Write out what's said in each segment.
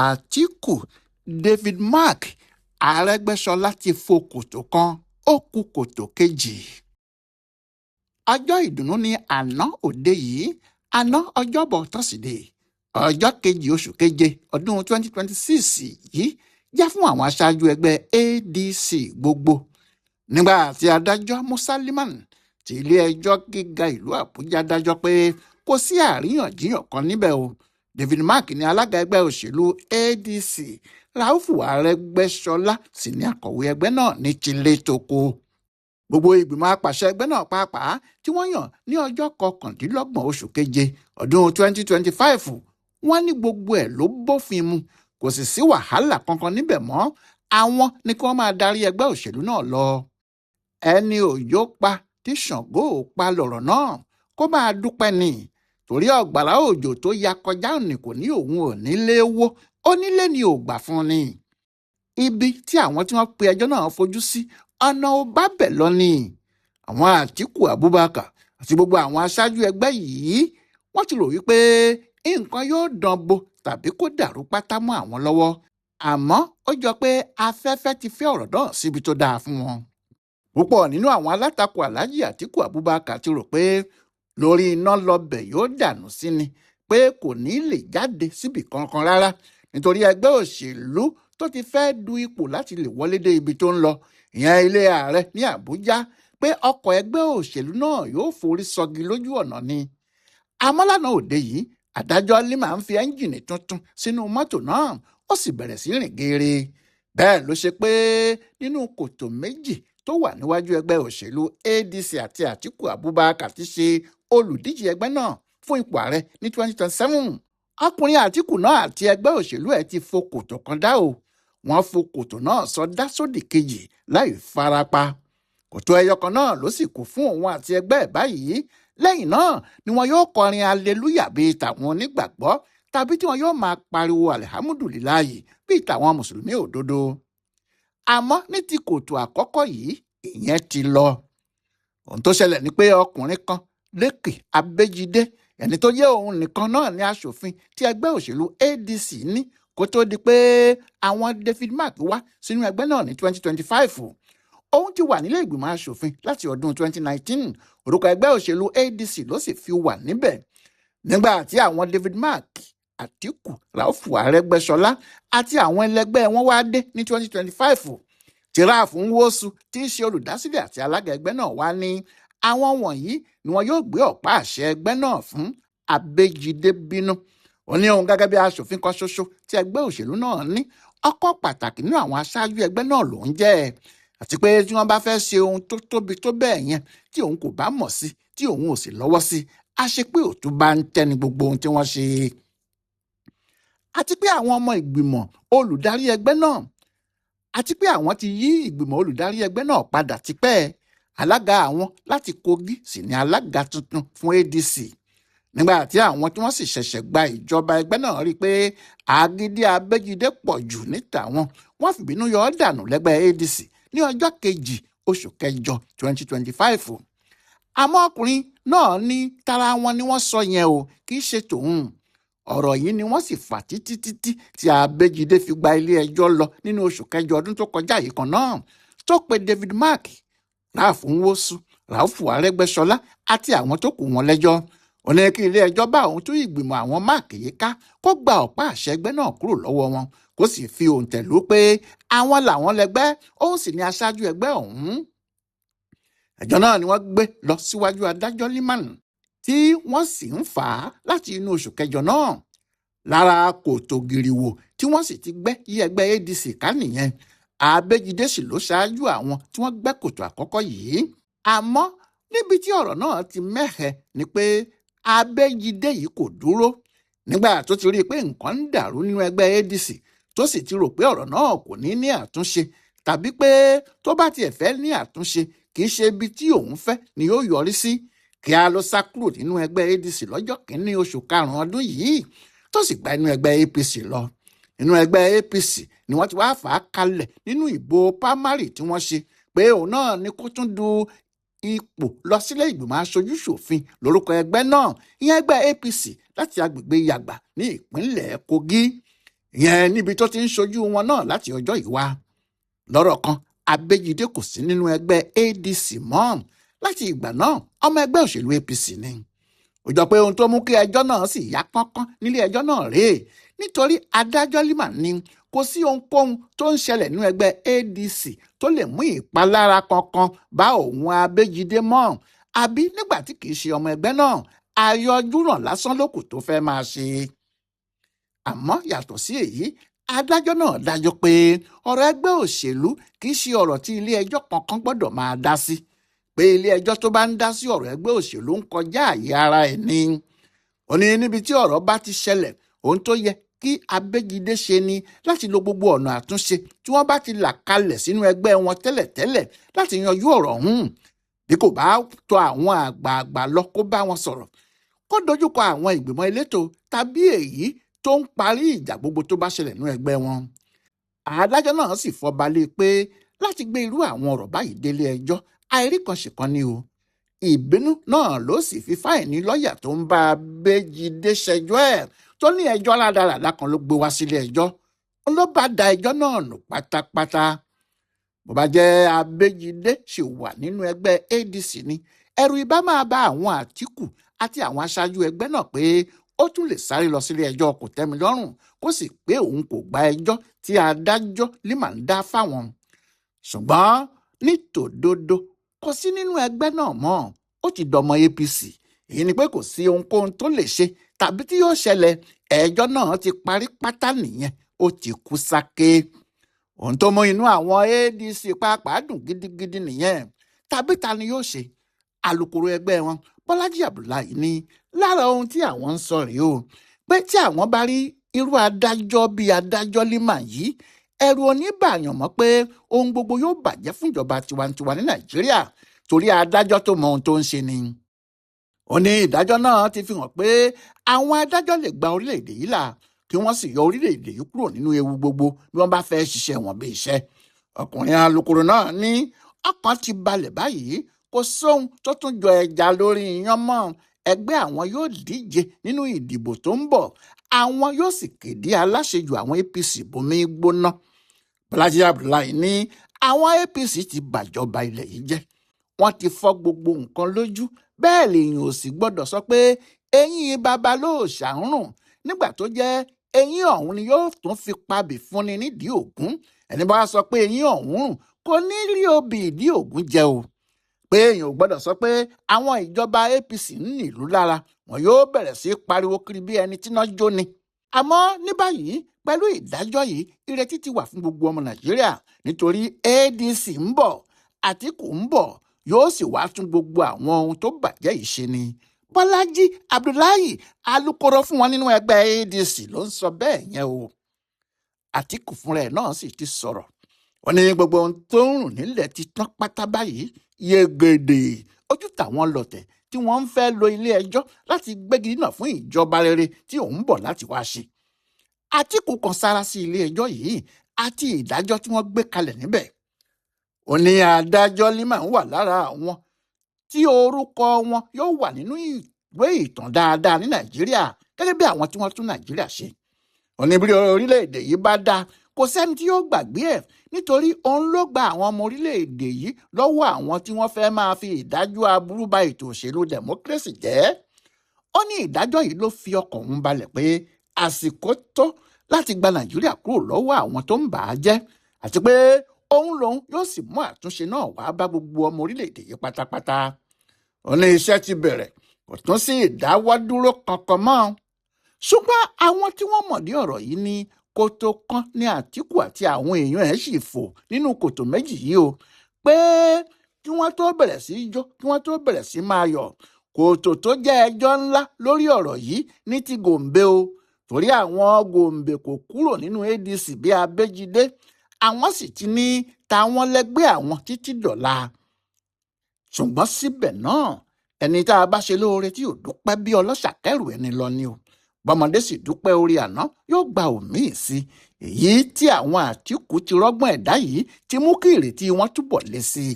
Àtíkù, David Mark, Arẹ́gbẹ́sọlá ti fo kòtò kan, ó ku kòtò kejì. Ọjọ́ ìdùnnú ni àná òde yìí, àná Ọjọ́bọ̀ Tọ́sídẹ̀ẹ́, ọjọ́ kejì oṣù keje ọdún 2026 yìí jẹ́ fún àwọn aṣáájú ẹgbẹ́ ADC gbogbo. Nígbà tí adájọ́ Musa Liman ti ilé-ẹjọ́ gíga ìlú Àbújá dájọ́ pé kò sí àríyànjiyàn kan níbẹ̀ o. David Mark ní alága ẹgbẹ́ òṣèlú ADC, Raufu Arẹ́gbẹ́ṣọlá sì ní akọ̀wé ẹgbẹ́ náà ní tilé-toko. Gbogbo ìgbìmọ̀ apàṣẹ ẹgbẹ́ náà pàápàá tí wọ́n yàn ní ọjọ́ 29 oṣù keje ọdún 2025, wọ́n ní gbogbo ẹ̀ ló bófin mu, kò sì sí wàhálà kankan níbẹ̀ mọ́. Àwọn ni kí wọ́n máa darí ẹgbẹ́ òṣèlú náà lọ. Ẹni òjò pa tí Ṣàngó ò pa lọ̀rọ̀ náà, kó máa dúpẹ́ ni, torí ọ̀gbàrá òjò tó ya kọjá òní kò ní òun ò nílé wó, onílé ni ò gbà fún ni. Ibi tí àwọn tí wọ́n pe ẹjọ́ náà fojú sí, ọ̀nà ò bá bẹ̀ lọ ni. Àwọn Àtíkù Abubakar àti gbogbo àwọn aṣáájú ẹgbẹ́ yìí, wọ́n ti rò wípé nǹkan yóò dán bo tàbí kó dàrú pátá mọ́ àwọn lọ́wọ́, àmọ́ ó jọ pé afẹ́fẹ́ ti fẹ́ ọ̀rọ̀ náà síbi tó dáa fún wọn. Púpọ̀ nínú àwọn alátakò Alhaji Àtíkù Abubakar ti rò pé lórí iná lọbẹ̀ yóò dànù sí ni, pé kò ní lè jáde síbì kankan rárá, nítorí ẹgbẹ́ òṣèlú tó ti fẹ́ du ipò láti lè wọlé dé ibi tó ń lọ, ìyẹn ilé ààrẹ ní Àbújá, pé ọkọ̀ ẹgbẹ́ òṣèlú náà yóò forí sọgi lójú ọ̀nà ni. Àmọ́ lánàá òde yìí, adájọ́ Lima ń fi ẹ́ńjìnì tuntun sínú mọ́tò náà, ó sì bẹ̀rẹ̀ sí rìn geere. Bẹ́ẹ̀ ló ṣe pé nínú kòtò méjì tó wà níwájú ẹgbẹ́ òṣèlú ADC àti Àtíkù Abubakar ti ṣe olùdíje ẹgbẹ́ náà fún ipò ààrẹ ní 2027, ọkùnrin Àtíkù náà àti ẹgbẹ́ òṣèlú ẹ̀ ti fo kòtò kan dá o. Wọ́n fo kòtò náà sọdá sódì kejì láì farapa. Kòtò ẹyọ kan náà ló sì kù fún òun àti ẹgbẹ́ ẹ̀ báyìí. Lẹ́yìn náà ni wọn yóò kọrin aleluya bíi tàwọn onígbàgbọ́, tàbí tí wọn yóò máa pariwo alihamudulilayi bíi tàwọn mùsùlùmí òdodo. Àmọ́ ní ti kòtò àkọ́kọ́ yìí, ìyẹn ti lọ. Ohun tó ṣẹlẹ̀ ni pé ọkùnrin kan, Lékè Abéjídé, ẹni tó jẹ́ òun nìkan náà ní aṣòfin tí ẹgbẹ́ òṣèlú ADC ní kó tó di pé àwọn David Mark wá sínú ẹgbẹ́ náà ní 2025. Òun ti wà nílé ìgbìmọ̀ aṣòfin láti ọdún 2019, orúkọ ẹgbẹ́ òṣèlú ADC ló sì fi wà níbẹ̀. Nígbà tí àwọn David Mark, Àtíkù, Raufu Arẹ́gbẹ́ṣọlá àti àwọn ẹlẹgbẹ́ wọn wá dé ní 2025, tí Ralph Nwosu tí í ṣe olùdásílẹ̀ àti alága ẹgbẹ́ náà wá ní àwọn wọ̀nyí ni wọn yóò gbé ọ̀pá àṣẹ ẹgbẹ́ náà fún, Abéjídé bínú. Ó ní òun gẹ́gẹ́ bí aṣòfin kan ṣoṣo tí ẹgbẹ́ òṣèlú náà ní, ọkọ̀ pàtàkì nínú àwọn aṣáájú ẹgbẹ́ náà lòún jẹ́, àti pé tí wọ́n bá fẹ́ ṣe ohun tó tóbi tó bẹ́ẹ̀ yẹn tí òun kò bá mọ̀ sí, tí òun ò sì lọ́wọ́ sí, á ṣe pé òtún bá ń tẹ́ni gbogbo ohun tí wọ́n ṣe. Àti pé àwọn ọmọ ìgbìmọ̀ olùdarí ẹgbẹ́ náà, àti pé àwọn ti yí ìgbìmọ̀ olùdarí ẹgbẹ́ náà padà tipẹ́. Alága àwọn láti Kogi sì ni alága tuntun fún ADC. Nígbà tí àwọn tí wọ́n sì ṣẹ̀ṣẹ̀ gba ìjọba ẹgbẹ́ náà rí i pé agídí Abéjídé pọ̀ jù níta wọn, wọ́n fìbínú yọ ọ́ dànù lẹ́gbẹ́ ADC ní ọjọ́ kejì oṣù kẹjọ 2025. Àmọ́ ọkùnrin náà ní tara wọn ni wọ́n sọ yẹn o, kì í ṣe tòun. Ọ̀rọ̀ yìí ni wọ́n sì fà títí títí tí Abéjídé fi gba ilé ẹjọ́ lọ nínú oṣù kẹjọ ọdún tó kọjá yìí kan náà, tó pe David Mark, Ralph Nwosu, Raufu Arẹ́gbẹ́ṣọlá àti àwọn tó kù wọn lẹ́jọ́. Ó ní kí ilé ẹjọ́ bá òun tún ìgbìmọ̀ àwọn Mark yìí ká, kó gba ọ̀pá àṣẹ ẹgbẹ́ náà kúrò lọ́wọ́ wọn, kó sì fi òǹtẹ̀ lù pé àwọn làwọn lẹ́gbẹ́, òun sì ní aṣáájú ẹgbẹ́ ọ̀hún. Ẹjọ́ náà ni wọ́n gbé lọ síwájú adájọ́ Liman, tí wọ́n sì ń fà á láti inú oṣù kẹjọ náà. Lára kòtò gìrìwò tí wọ́n sì ti gbẹ́ yí ẹgbẹ́ ADC ká nìyẹn. Abéjídé sì ló ṣáájú àwọn tí wọ́n gbẹ́ kòtò àkọ́kọ́ yìí. Àmọ́ níbi tí ọ̀rọ̀ náà ti mẹ́hẹ ni pé Abéjídé yìí kò dúró. Nígbà tó ti rí i pé nǹkan ń dàrú nínú ẹgbẹ́ ADC, tó sì ti rò pé ọ̀rọ̀ náà kò ní ní àtúnṣe, tàbí pé tó bá tiẹ̀ fẹ́ ní àtúnṣe, kì í ṣe ibi tí òun fẹ́ ni yóò yọrí sí, kí a lọ sá kúrò nínú ẹgbẹ́ ADC lọ́jọ́ kìíní oṣù karùn-ún ọdún yìí, tó sì gba inú ẹgbẹ́ APC lọ. Nínú ẹgbẹ́ APC ni wọ́n ti wá fà á kalẹ̀ nínú ìbò pámárì tí wọ́n ṣe, pé òun náà ni kó tún du ipò lọ sílé ìgbìmọ̀ aṣojúṣòfin lórúkọ ẹgbẹ́ náà, ìyẹn ẹgbẹ́ APC láti agbègbè Yàgbà ní ìpínlẹ̀ Kogi. Ìyẹn níbi tó ti ń ṣojú wọn náà láti ọjọ́ yìí wá. Lọ́rọ̀ kan, Abéjídé kò sí nínú ẹgbẹ́ ADC mọ́. Láti ìgbà náà, ọmọ ẹgbẹ́ òṣèlú APC ni. Ó jọ pé ohun tó mú kí ẹjọ́ náà sì yá kánkán nílé ẹjọ́ náà rèé, nítorí adájọ́ Liman ní kò sí ohunkóhun tó ń ṣẹlẹ̀ nínú ẹgbẹ́ ADC tó lè mú ìpalára kankan bá òun Abéjídé mọ́, àbí nígbà tí kì í ṣe ọmọ ẹgbẹ́ náà, àyọjúràn lásán lókù tó fẹ́ máa ṣe. Àmọ́ yàtọ̀ sí èyí, adájọ́ náà dájọ́ pé ọ̀rọ̀ ẹgbẹ́ òṣèlú kì í ṣe ọ̀rọ̀ tí ilé ẹjọ́ kankan gbọ́dọ̀ máa dá sí, pé ilé ẹjọ́ tó bá ń dá sí ọ̀rọ̀ ẹgbẹ́ òṣèlú ń kọjá àyè ara ẹ̀ ni. Ó ní níbi tí ọ̀rọ̀ bá ti ṣẹlẹ̀, ohun tó yẹ kí Abéjídé ṣe ni láti lo gbogbo ọ̀nà àtúnṣe tí wọ́n bá ti là kalẹ̀ sínú ẹgbẹ́ wọn tẹ́lẹ̀tẹ́lẹ̀ láti yanjú ọ̀rọ̀ ọ̀hún. Bí kò bá tọ̀ àwọn àgbààgbà lọ kó bá wọn sọ̀rọ̀, kó dojúkọ àwọn ìgbìmọ̀ elétò tàbí èyí tó ń parí ìjà gbogbo tó bá ṣẹlẹ̀ nínú ẹgbẹ́ wọn. Adájọ́ náà sì fọba lé pé láti gbé irú àwọn ọ̀rọ̀ báyìí délé ẹjọ́ àìríkanṣèkan ni o. Ìbínú náà ló sì fi fáìní lọ́ọ̀yà tó ń bá Abéjídé ṣẹjọ́ ẹ̀ tó ní ẹjọ́ rádaràda kan ló gbé wá sílé ẹjọ́, ló bá da ẹjọ́ náà nù pátápátá. Bó bá jẹ́ Abéjídé ṣì wà nínú ẹgbẹ́ ADC ni, ẹ̀rù ibà máa bá àwọn Àtíkù àti àwọn aṣáájú ẹgbẹ́ náà pé ó tún lè sáré lọ sílé ẹjọ́ kòtẹ́milọ́rùn kó sì pé òun kò gba ẹjọ́ tí adájọ́ Liman ń dá fáwọn. Ṣùgbọ́n ní tòdodo, kò sí nínú ẹgbẹ́ náà mọ́, ó ti dọmọ APC. Èyí ni pé kò sí ohunkóhun tó lè ṣe tàbí tí yóò ṣẹlẹ̀. Ẹjọ́ náà ti parí pátá nìyẹn, ó ti kú sáké. Ohun tó mú inú àwọn ADC pàápàá dùn gidigidi nìyẹn. Tàbí ta ni yóò ṣe? Alukoro ẹgbẹ́ wọn Bọ́lájí Abdullahi ní lára ohun tí àwọn ń sọ rèé o, pé tí àwọn bá rí irú adájọ́ bíi adájọ́ Liman yìí, ẹ̀rù oníbàyàn mọ́ pé ohun gbogbo yóò bàjẹ́ fúnjọba tiwantiwa ní Nàìjíríà, torí adájọ́ tó mọ ohun tó ń ṣe ni. Ó ní ìdájọ́ náà ti fi hàn pé àwọn adájọ́ lè gba orílẹ̀-èdè yìí là, kí wọ́n sì yọ orílẹ̀-èdè yìí kúrò nínú ewu gbogbo bí wọ́n bá fẹ́ ṣiṣẹ́ wọn bí iṣẹ́. Ọkùnrin alukoro náà ní ọkàn ti balẹ̀ báyìí, kò sóhun tó tún jọ ẹja lórí iyán mọ́. Ẹgbẹ́ àwọn yóò díje nínú ìdìbò tó ń bọ̀, àwọn yóò sì kéde aláṣejù àwọn APC bomi gbóná. Bọ́lájí Abdullahi ní àwọn APC ti bàjọba ilẹ̀ yìí jẹ́, wọ́n ti fọ́ gbogbo nǹkan lójú, bẹ́ẹ̀ lèèyàn ò sì gbọ́dọ̀ sọ pé eyín baba lóòṣà ń rùn nígbà tó jẹ́ eyín ọ̀hún ni yóò tún fi pabì fúnni nídìí Ògún. Ẹni bá sọ pé eyín ọ̀hún rùn kò ní rí obì ìdí Ògún jẹ o. Pé èèyàn ò gbọ́dọ̀ sọ pé àwọn ìjọba APC ń nílùú lára, wọn yóò bẹ̀rẹ̀ sí í pariwo kiri bí ẹni tíná jó ni. Àmọ́ ní báyìí, pẹ̀lú ìdájọ́ yìí, ìrètí ti wà fún gbogbo ọmọ Nàìjíríà, nítorí ADC ń bọ̀, Àtíkù ń bọ̀, yóò sì wá tún gbogbo àwọn ohun tó bàjẹ́ yìí ṣe ni. Bọ́lájí Abdullahi, alukoro fún wọn nínú ẹgbẹ́ ADC, ló ń sọ bẹ́ẹ̀ yẹn o. Àtíkù fúnra ẹ̀ náà sì ti sọ̀rọ̀. Ó ní gbogbo ohun tó ń rùn nílẹ̀ ti tán pátá báyìí, yegede ojú tàwọn lọ̀tẹ̀ tí wọ́n ń fẹ́ lo ilé ẹjọ́ láti gbégi dínà fún ìjọba rere tí òun bọ̀ láti wá ṣe. Àtíkù kan sára sí ilé ẹjọ́ yìí àti ìdájọ́ tí wọ́n gbé kalẹ̀ níbẹ̀. Ó ní adájọ́ Liman wà lára àwọn tí orúkọ wọn yóò wà nínú ìwé ìtàn dáadáa ní Nàìjíríà gẹ́gẹ́ bí àwọn tí wọ́n tún Nàìjíríà ṣe. Ó ní bí orílẹ̀-èdè yìí bá dáa, kò sẹ́ni tí yóò gbàgbé ẹ̀, nítorí òun ló gba àwọn ọmọ orílẹ̀-èdè yìí lọ́wọ́ àwọn tí wọ́n fẹ́ máa fi ìdájọ́ aburú ba ètò òṣèlú democracy jẹ́. Ó ní ìdájọ́ yìí ló fi ọkàn òun balẹ̀ pé àsìkò tó láti gba Nàìjíríà kúrò lọ́wọ́ àwọn tó ń bà á jẹ́, àti pé òun lòun yóò sì mú àtúnṣe náà wá bá gbogbo ọmọ orílẹ̀-èdè yìí pátápátá. Ó ní iṣẹ́ ti bẹ̀rẹ̀, kò tún sí ìdáwọ́dúró kankan mọ́. Ṣùgbọ́n àwọn tí wọ́n mọ̀ ní ọ̀rọ̀ yìí ní kòtò kan ní Àtíkù àti àwọn èèyàn ẹ̀ sì fò nínú kòtò méjì yìí o, pé kí wọ́n tó bẹ̀rẹ̀ sí í jó, kí wọ́n tó bẹ̀rẹ̀ sí máa yọ̀. Kòtò tó jẹ́ ẹjọ́ ńlá lórí ọ̀rọ̀ yìí ní ti Gombe o, torí àwọn Gombe kò kúrò nínú ADC bí Abéjídé, àwọn sì ti ní táwọn lẹ́gbẹ́ àwọn títí dọ̀la. Ṣùgbọ́n síbẹ̀ náà, ẹni tá a bá ṣe lóore tí ò dúpẹ́ bí ọlọ́ṣà kẹrù ẹni lọ ni o. Bọ́mọdé sì dúpẹ́ orí àná yóò gba òmíì sí. Èyí tí àwọn Àtíkù ti rọ́gbọ́n ẹ̀dá yìí ti mú kí ìrètí wọn túbọ̀ lé sí i.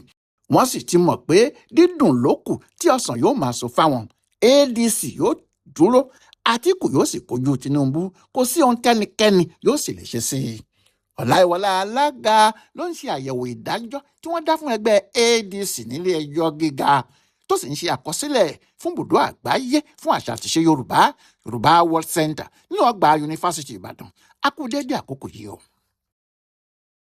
Wọ́n sì ti mọ̀ pé dídùn ló kù tí ọsàn yóò máa so fáwọn. ADC yóò dúró, Àtíkù yóò sì kojú Tinubu, kò sí ohun tẹ́nikẹ́ni yóò sì lè ṣe sí i. Ọláìwọlá alága ló ń ṣe àyẹ̀wò ìdájọ́ tí wọ́n dá fún ẹgbẹ́ ADC nílé ẹjọ́ gíga, tó sì ń ṣe àkọsílẹ̀ fún bùdó àgbáyé fún àṣà àtiṣe Yorùbá, Yorùbá World Center, ní ọgbà Yunifásitì Ìbàdàn. A kú déédéé àkókò yìí o.